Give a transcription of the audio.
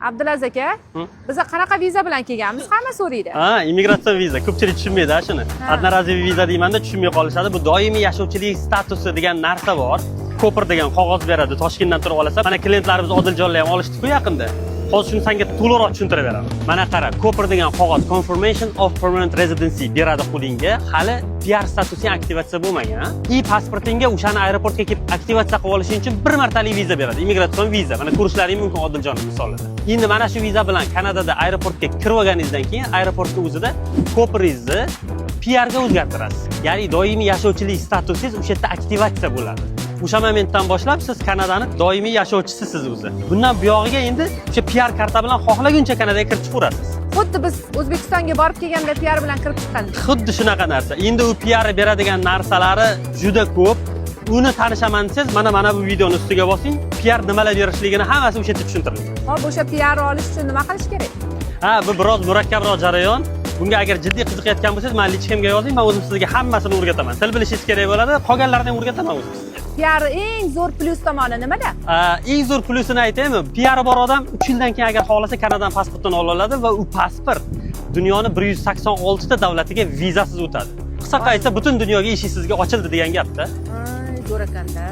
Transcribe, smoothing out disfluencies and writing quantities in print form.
Abdulaziz aka, biza qanaqa viza bilan kelganmiz, hamma so'raydi. Ha, immigratsion viza. Ko'pchilik tushunmaydi shuni. Ha. Одноразовый viza deymanda, tushunmay qolishadi. Bu doimiy yashovchilik statusi degan narsa bor. COPR degan qog'oz beradi, Toshkentdan turib olasan. Mana, klientlarimiz Odiljonlar ham olishdi-ku yaqinda. Hozir shuni senga to'liqroq tushuntirib beraman. Mana qara, COPR degan qog'oz, Confirmation of Permanent Residency beradi qo'lingga. Hali PR statusing aktivatsiya bo'lmagan. И pasportingga o'shani aeroportga kelib aktivatsiya qilib olishing uchun bir martalik viza beradi. Immigratsion viza. Mana, ko'rishlaring mumkin Odiljon misolida. Endi mana shu viza bilan Kanadada aeroportga kirib olganingizdan keyin aeroportni o'zida COPRingizni PR ga o'zgartirasiz. Ya'ni doimiy yashovchilik statusingiz o'sha yerda aktivatsiya bo'ladi. O'sha momentdan boshlab siz Kanadani doimiy yashovchisisiz o'zi. Bundan buyog'iga endi o'sha PR karta bilan xohlaguncha Kanadaga kirib chiqaverasiz. Xuddi biz O'zbekistonga borib kelganda PR bilan kirib chiqqan. Xuddi shunaqa narsa. Endi u PR beradigan narsalari juda ko'p. Uni tanishaman desangiz, mana bu videoni ustiga bosing. PR nimalar berishligini hammasi o'sha yerda tushuntirilgan. Hop, o'sha PR olish uchun nima qilish kerak? Ha, bu biroz murakkabroq jarayon. Bunga agar jiddiy qiziqayotgan bo'lsangiz, mani личка mga yozing, men o'zim sizga hammasini o'rgataman. Til bilishingiz kerak bo'ladi, qolganlarini ham o'rgataman o'zim sizga. PR eng zo'r plyus tomoni nimada? Eng zo'r plyusini aytaymi? PR bor odam 3 yildan keyin agar xohlasa, Kanadan pasportini ola oladi va u pasport dunyoni 186 ta davlatiga vizasiz o'tadi. Qisqa aytsa, butun dunyoga eshik sizga ochildi degan gapda. Ay, zo'r ekanda.